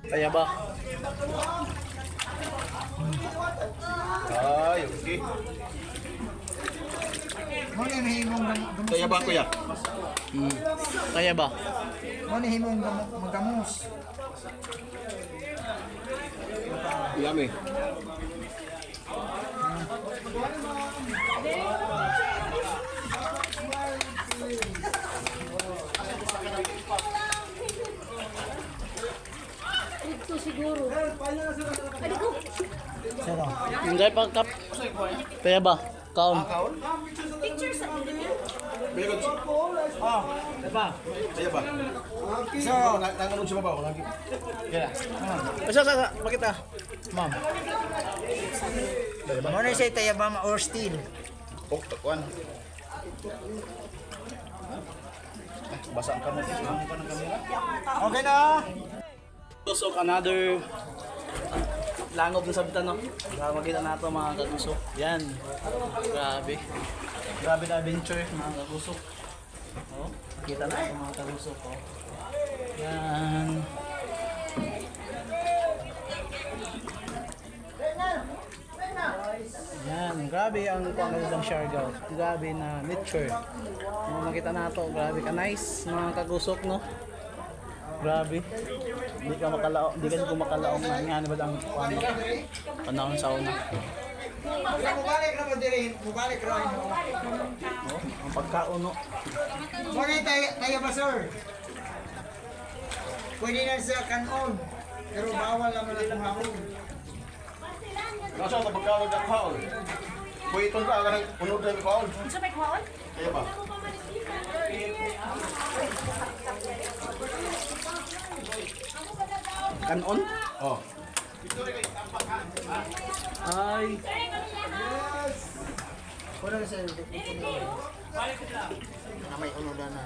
Kaya ba? Ay, okay. Mo ni himong gamos. Kaya ba, kuya? Kaya ba? Mo ni himong magamos. Yummy. Ito siguro. Ay, ko. Sino? Hindi pa kap. Kaya ba? Kaon. Picture sa Very good. Oh, diba? Kaya ba? So, Nanganod siya ba? Lagi. Isa, isa, isa. Pakita. Ma'am. Mo ni siya tayaba or steel. Oh, takuan. Basa ang kamot. Okay na. Tusok another langob na sabta, no? Para makita na ito, mga kagusok. Yan. Grabe. Grabe na adventure, mga kagusok. Oh, kita na ito, mga kagusok. Oh. Yan. Yan, grabe ang pangalagang Siargao. Grabe na nature. Kung makita na ito, grabe ka nice, mga kagusok, no? Grabe. Hindi ka makalao, hindi ka ko makalaong na nga ba ang ano, panahon sa una. Mubalik ra mo diri, mubalik ra mo. Oh, ang pagkaon, no. Mo ni tayaba, sir. Pwede na sa kanon. Pero bawal naman ang kumaon. Nasa ito pagkawag ng kaon. Buhiton ka, kanang unod na yung kaon. Gusto may kuhaon? Kaya ba? Kanon? Oh. Ay, Kuno na sa na may unodan na.